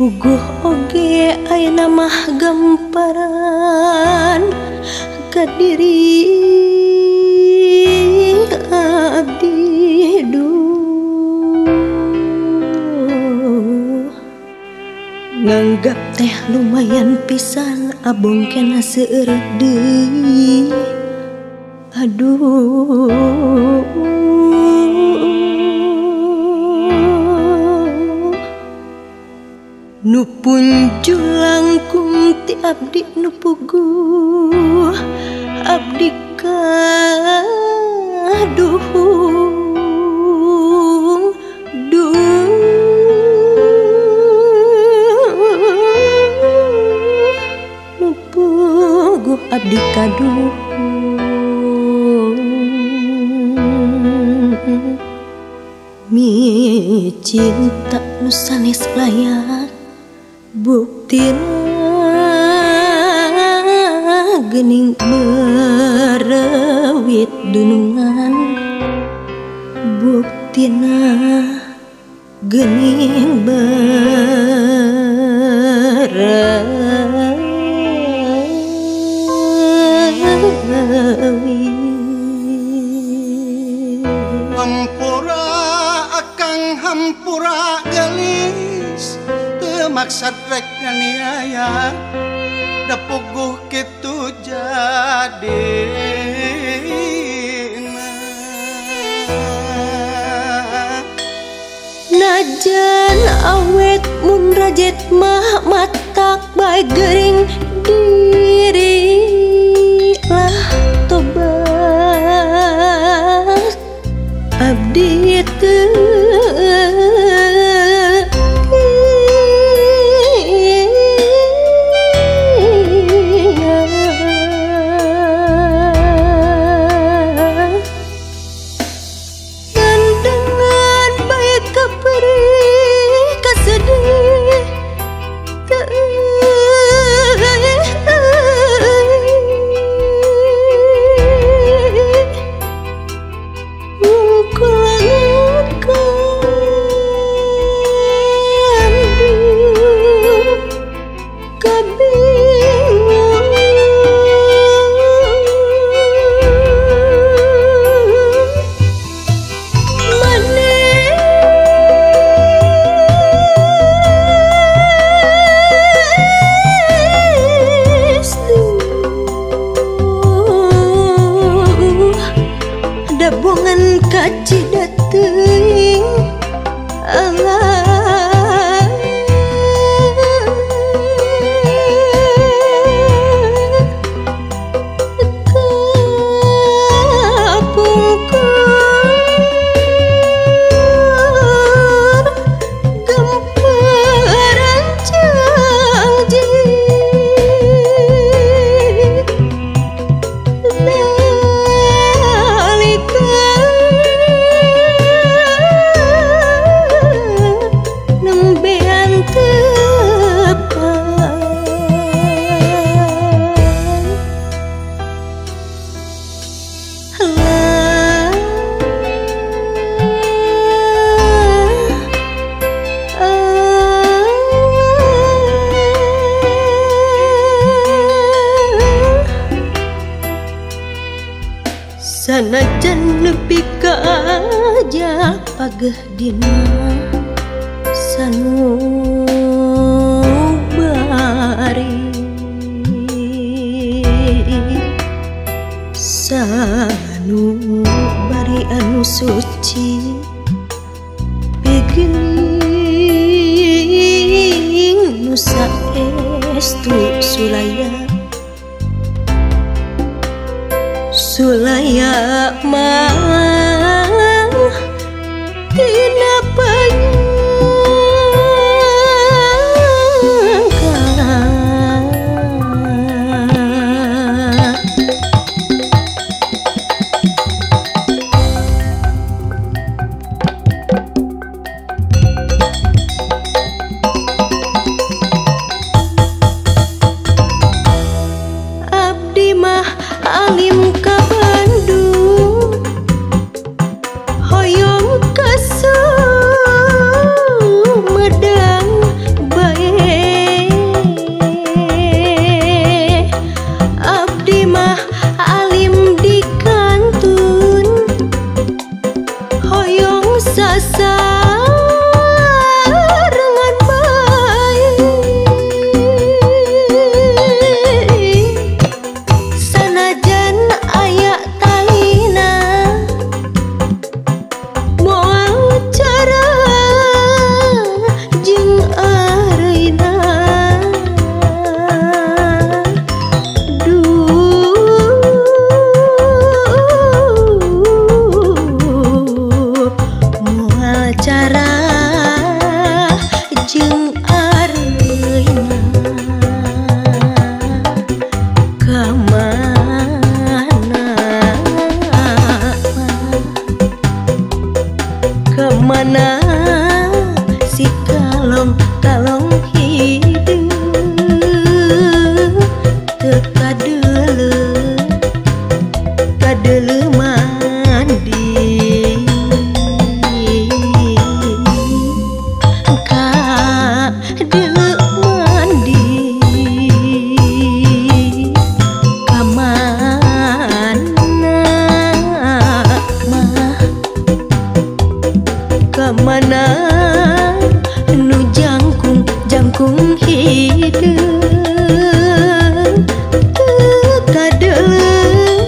Puguh oge ayeuna mah gamparan ka diri abdi duh. Nganggap teh lumayan pisan abong kena seueur deui. Aduh, nu punjul langkung ti abdi nu puguh abdi kaduhung duh. Nu puguh abdi kaduhung mi cinta nu sanes layak buktina geuning merewit dunungan, buktina geuning merewit. Hampura akang hampura gelis, teu maksad rek nganiaya, da puguh kitu jadina. Najan awet mun rajet mah matak bae geuring diri lah tobat abdi teu. Dabongan kacida teuing Allah. Kapungkur gemparan janji sanajan nepi ka aja pageh dina sanubari, sanubari anu suci pigiling nu saestu sulaya. Sulaya mah tina panyangka abdi mah alim ka Bandung. Kamana si kalong kalong hideung teu kadeuleu kadeuleu mandi kadeuleu mandi kamana mah kamana nu jangkung jangkung hideung teu kadeuleu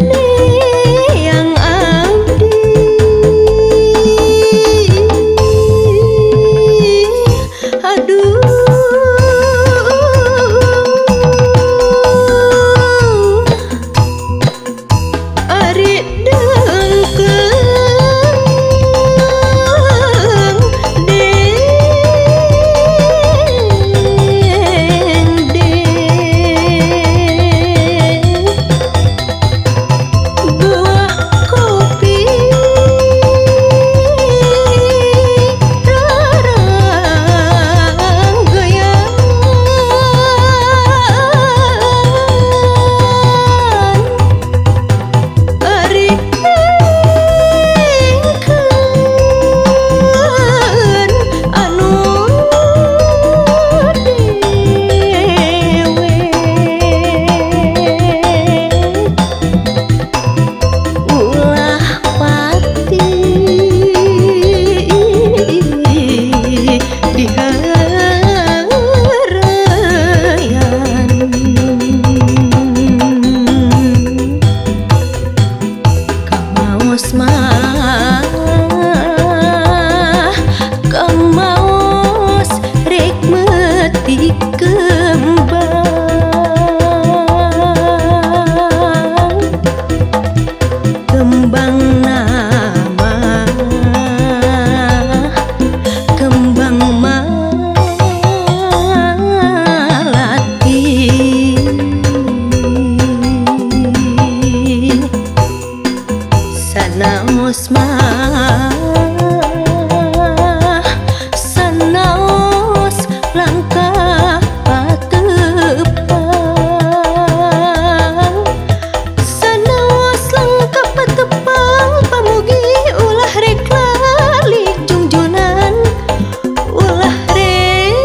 neang abdi. Aduh ari dengkeung deng deng buah kopi raranggoyan ari engkeun anu dewe ulah pati dihareuyan kamaos mah kamaos rek metik kembang kembang nama kembang malati sanaos mah sanaos langkah patepang sanaos langkah patepang pamugi ulah rek lali jungjunan ulah rek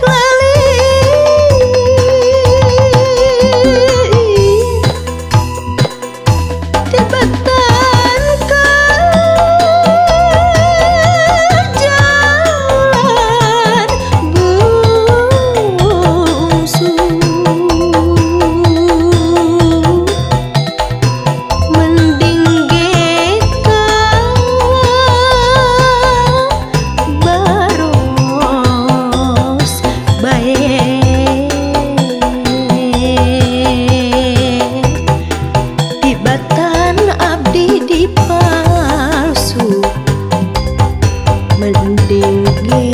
lali tibatan ka jalan bungsu mending ge ka baros bae tibatan abdi dipalsu mending ge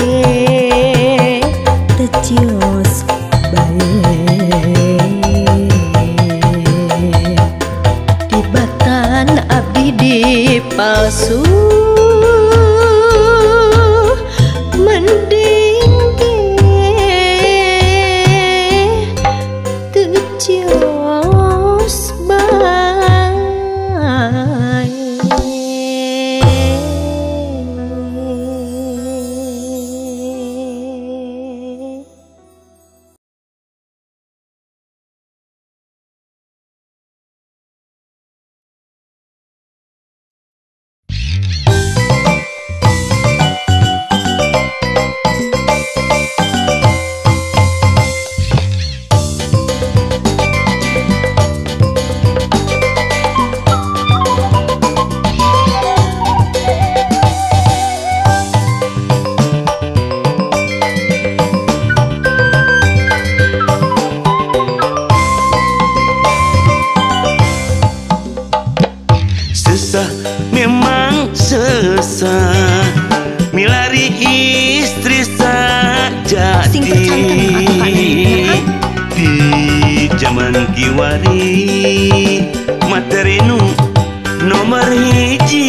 teu cios bae tibatan abdi dipalsu mending ge teu cios bae. Sesah memang sesah milari istri saja Sing percanten atuh Kak Nenek. Di zaman kiwari materi nu nomor hiji.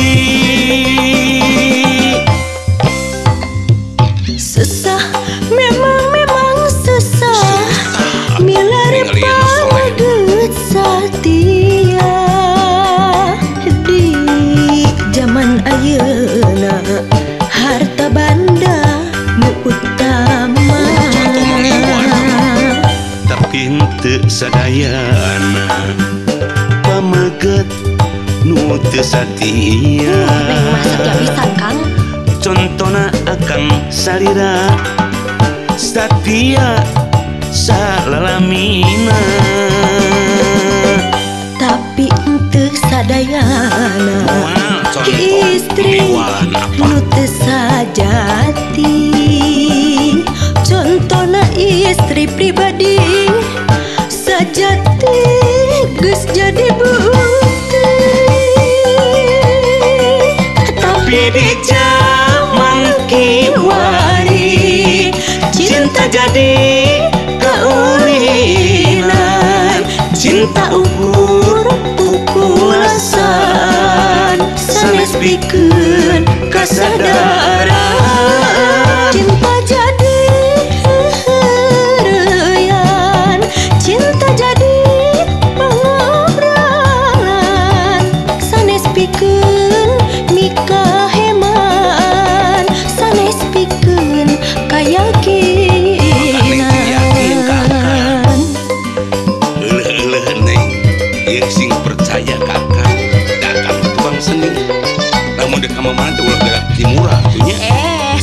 nu teu satia. Neng mah satia pisan Kang. Contona akang salira satia salalamina. Tapi henteu sadayana istri nu teu sajati. Contona istri pribadi sajati geus jadi bukti. Tapi di zaman kiwari cinta jadi kaulinan. Cinta ukur pupulasan sanes pikeun kasadaran. Cinta jadi heureuyan, cinta jadi pangobralan sanes pikeun mikaheman, sanes pikeun kayakinan. Euleuh-euleuh neng, ieu sing percaya ka akang, da akang tukang seni. Lamun deuk ka mamana teh ulah garap timura atuh nya.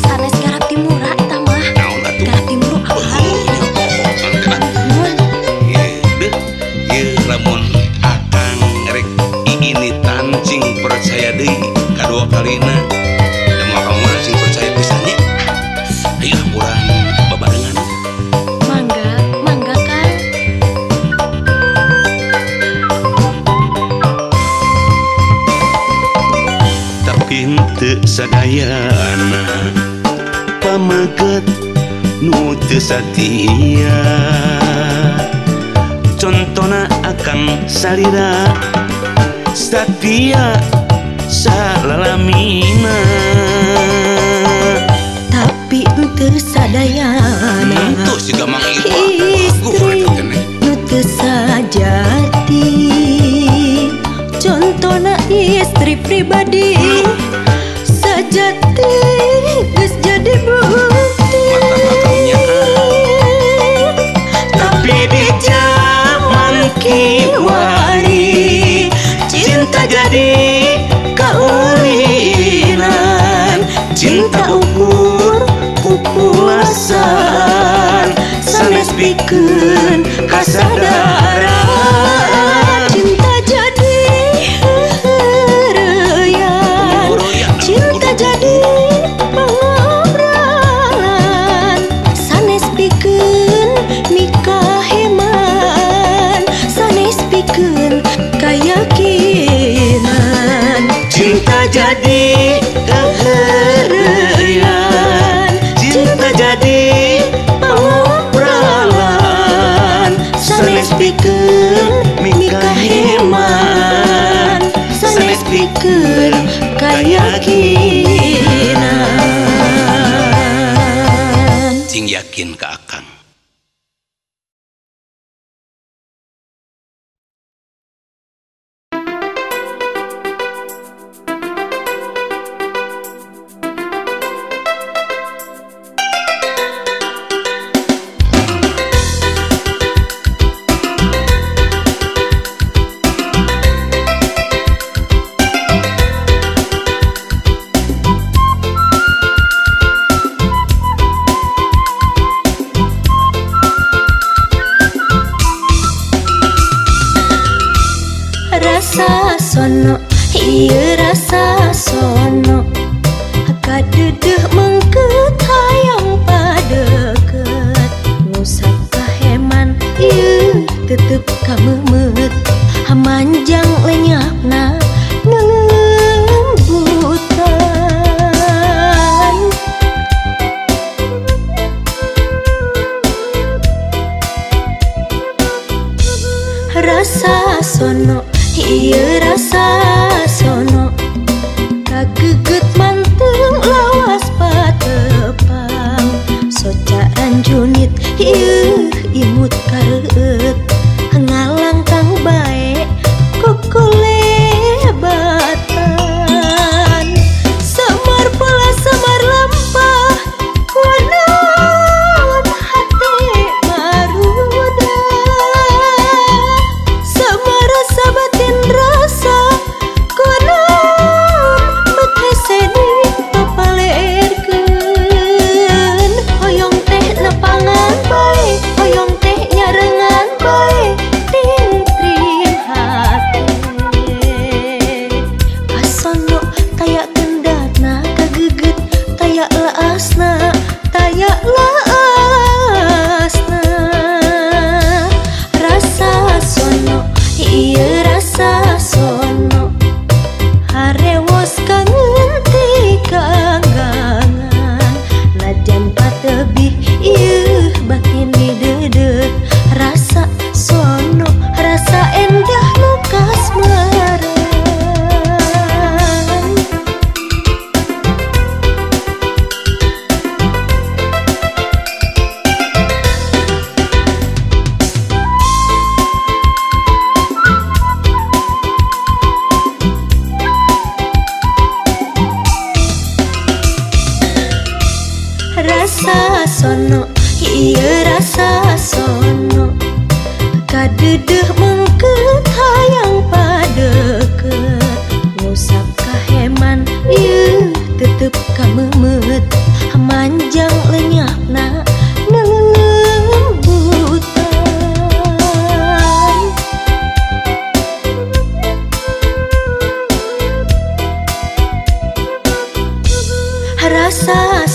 Sanes garap timura eta mah. Naon atuh? Garap timuru akang. Ieu lamun akang rek iinitan cing percaya deui kadua kalina. Da moal ka mamana sing percaya pisan nya. Ayo urang babarengan. Mangga, mangga Kang. Tapi henteu sadayana pameget nu teu satia. Contona akang salira satia salalamina. Tapi henteu sadayana Tuh siga Mang Iwa. istri nu teu sajati. Contona istri pribadi sajati geus jadi bukti. Tapi di zaman kiwari cinta jadi kaulinan. Cinta ukur pupulasan sanes pikeun kasadaran. Cinta jadi heureuyan, cinta jadi pangobralan sanes pikeun mikaheman, sanes pikeun kayakinan. Cinta jadi heureuyan, cinta jadi pangobralan sanes sanes pikeun mikaheman, sanes pikeun kayakinan. Cing yakin ka akang. Rasa sono, ieu rasa sono, kadeudeung mengket hayang padeket, ngusap kaheman ieu tetep kameumeut, hamanjang lenyapna ngelembutan. Rasa sono, ieu rasa sono, kageget manteng lawas patepang, soca ranjunit ieu imut kareueut, ngalangkang bae kokoleut.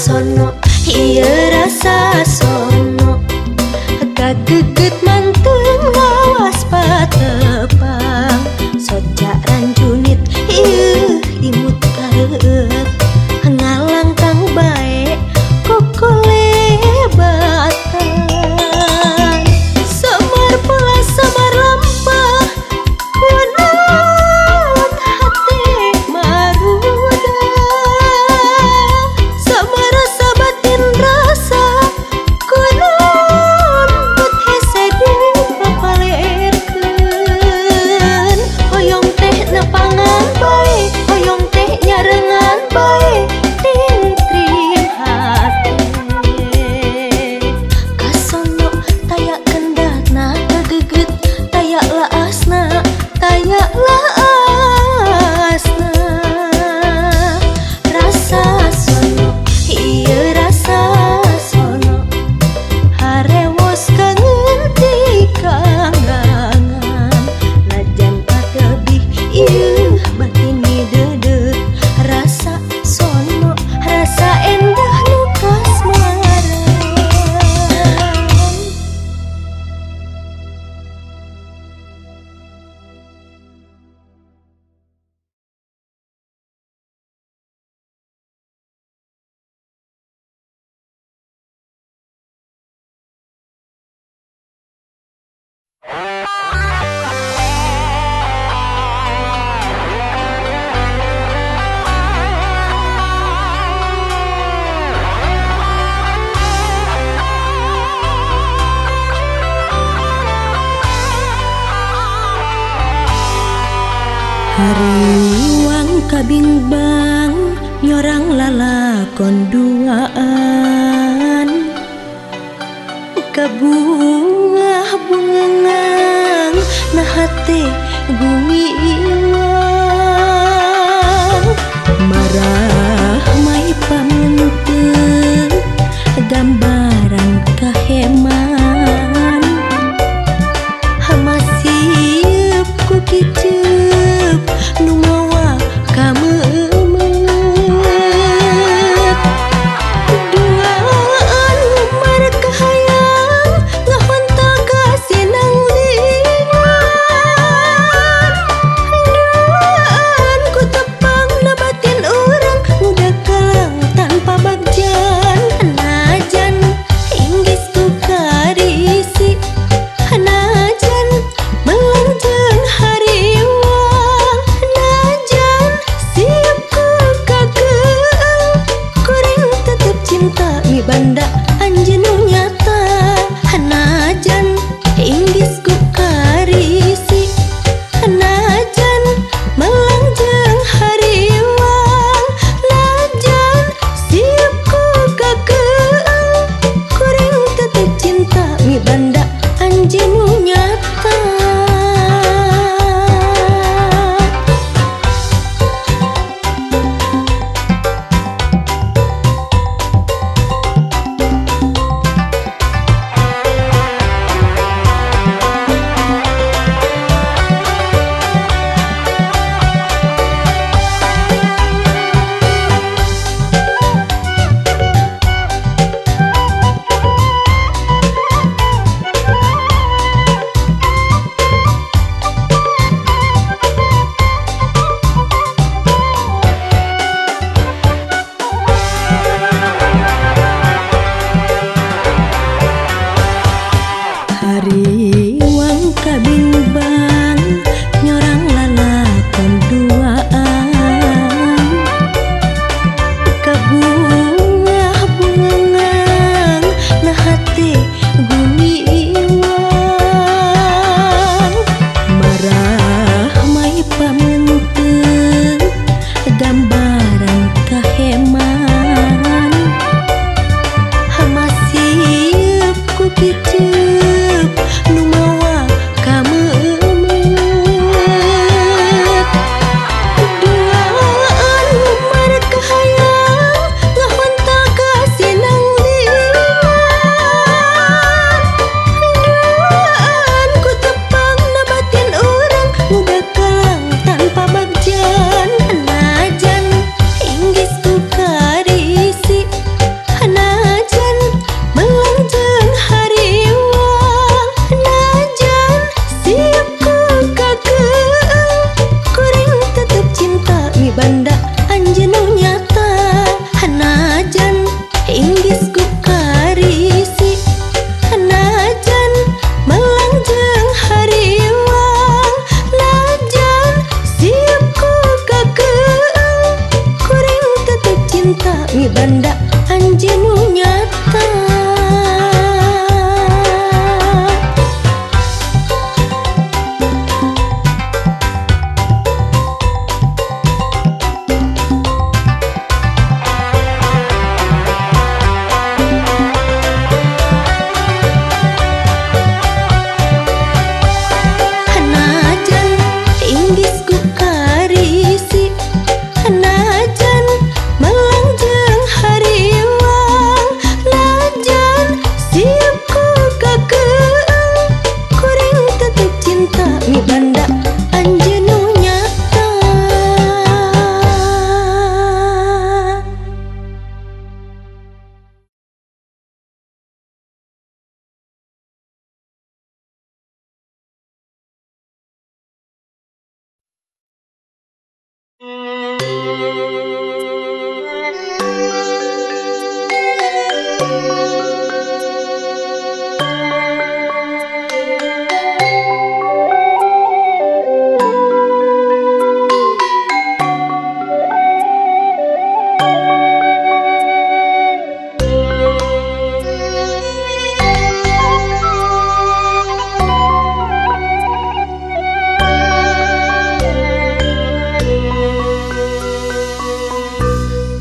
Sono ieu rasa sono kageget manteng lawas patepang soca ranjunit ieu imut kareuet ngalangkang bae kokolebatan samar pola samar lampah kunaon hate maruda samar rasa batin rasa kunaon bet hese dipapalerkeun hoyong teh nepangan bae hoyong teh nyarengan bae tintrim hate kasono taya kendana kageget taya laasna taya laasna rasa sono ieu rasa sono harewos kangen ti kanggangan najan patebih ieu batin mideudeuh rasa sono rasa endah nu kasmaran. Hariwang kabingbang nyorang lalakon duaan kabungah bungengang nah hate gumiwang marah mai pamunteun gambaran kaheman hamasieub ku kiceup nu mawa kameumeut duaan lumar kahayang ngahontal ka sinang lingan.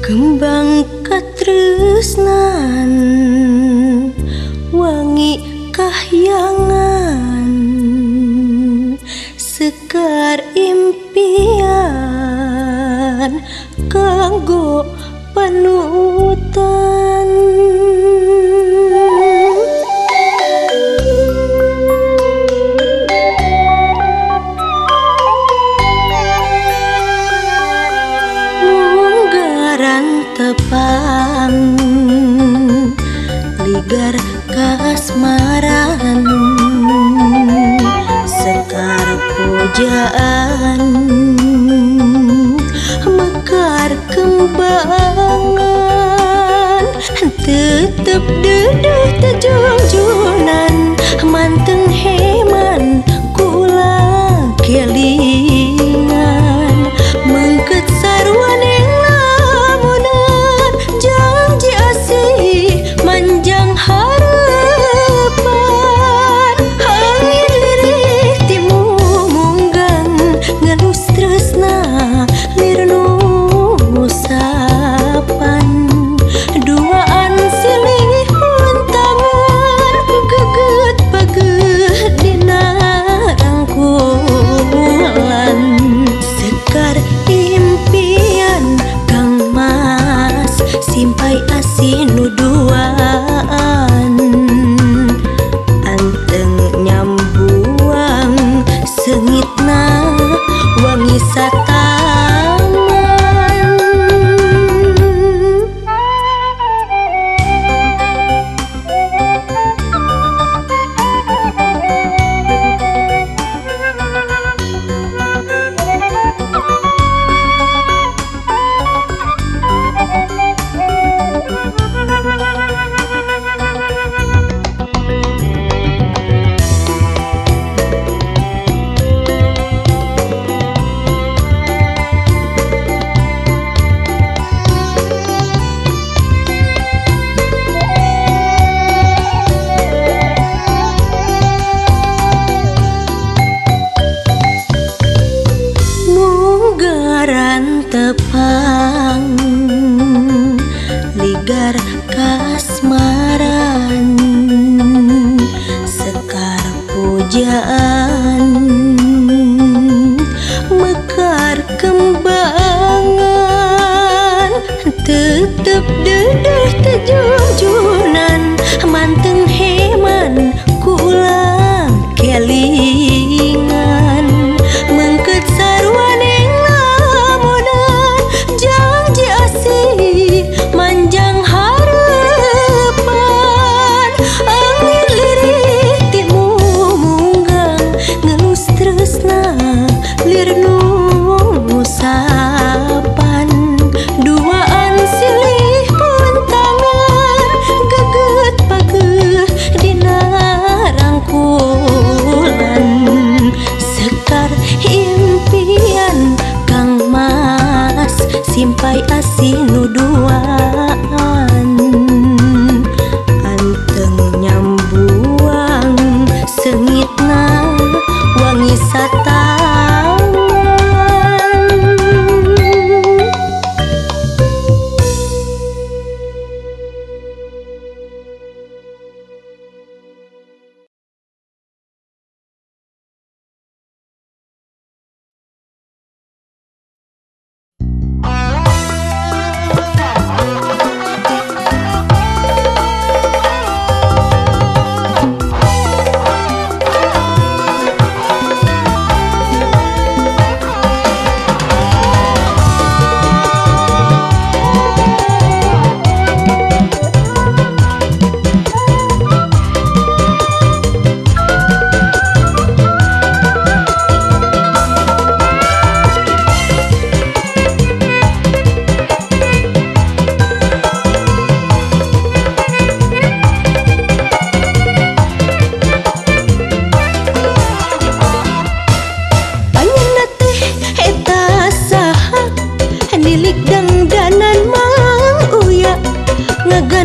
Kembang katresnan wangi kahyangan sekar impian kanggo panutan. Tepang ligar kasmaran sekar pujaan mekar kembangan tetep deduh tejungjunan manteng heman kula kelingan mengket sarwane manjang harapan angin lirih timu munggang ngelus tresna lir nusapan duaan silih untangan geget pegeh dina rangkulan sekar impian Kang Mas simpai asih nu duaan anteng nyambuang sengitna wangi sataman. Tepang ligar kasmaran sekar pujaan mekar kembangan tetep dedah tejungjunan manteng heman kula kelingan mengket sarwane manjang harapan angin lirih timu munggang ngelus tresna lir nusapan duaan silih puntangan geget pageh dina rangkulan sekar impian Kang Mas simpai asih nu duaan anteng nyambuang sengitna wangi sataman.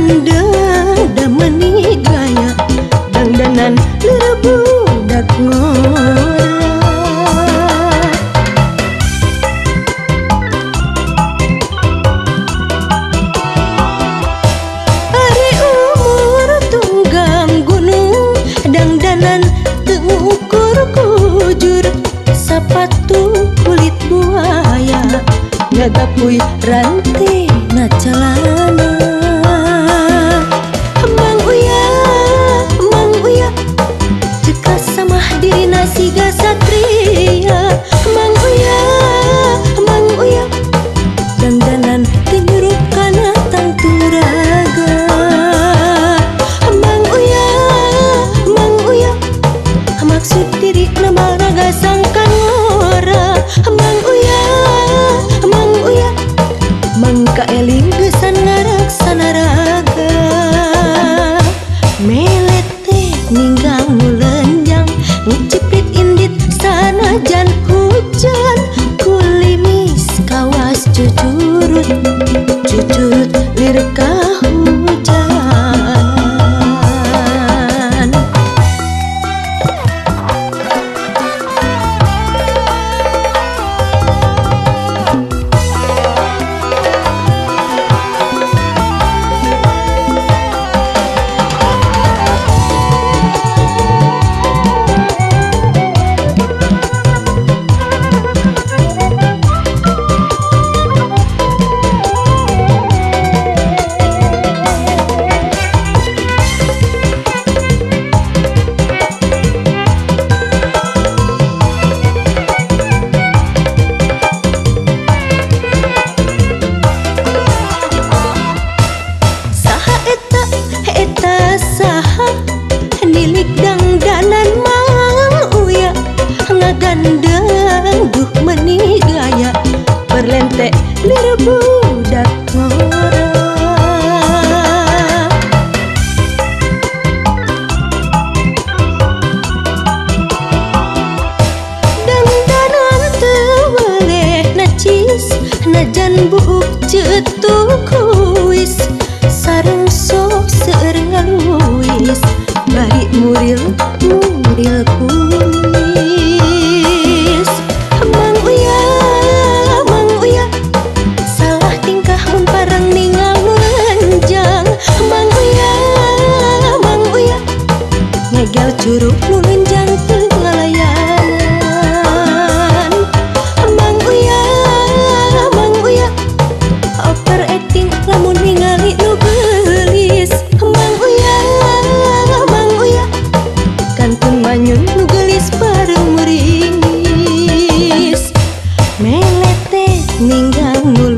Ngagandeng da meuni gaya dangdanan lir budak ngora. Ari umur tunggang gunung dangdanan teu ngukur kujur sapatu kulit buaya ngagapuy rantai na calana. Mang Uya cekas sama dirina siga satria. Mang Uya dangdanan teu nyurup kana tangturaga. Mang Uya maksud dirina maraga sangkan ngora. Mang Uya mangka eling geusan ngaraksana raga. Melete ninggang nu lenjang ngeciprit indit sanajan hujan kulimis kawas cucurut cucurut lir kahujan. Saha nilik dangdanan Mang Uya ngagandeng duh meuni gaya berlente lir budak ngora. Dangdanan teu weleh nacis najan buuk cetuk kuis sareng sok seueur ngaluis bari muril muril kumis. Mang Uya salah tingkah mun parang ningal nu lenjang. Mang Uya ngegel curug nu lenjang teu ngalayanan. Mang Uya overacting lamun ningali nu geulis. Mang Uya kantun manyun nu geulis bareng meringis. Melete ninggang nu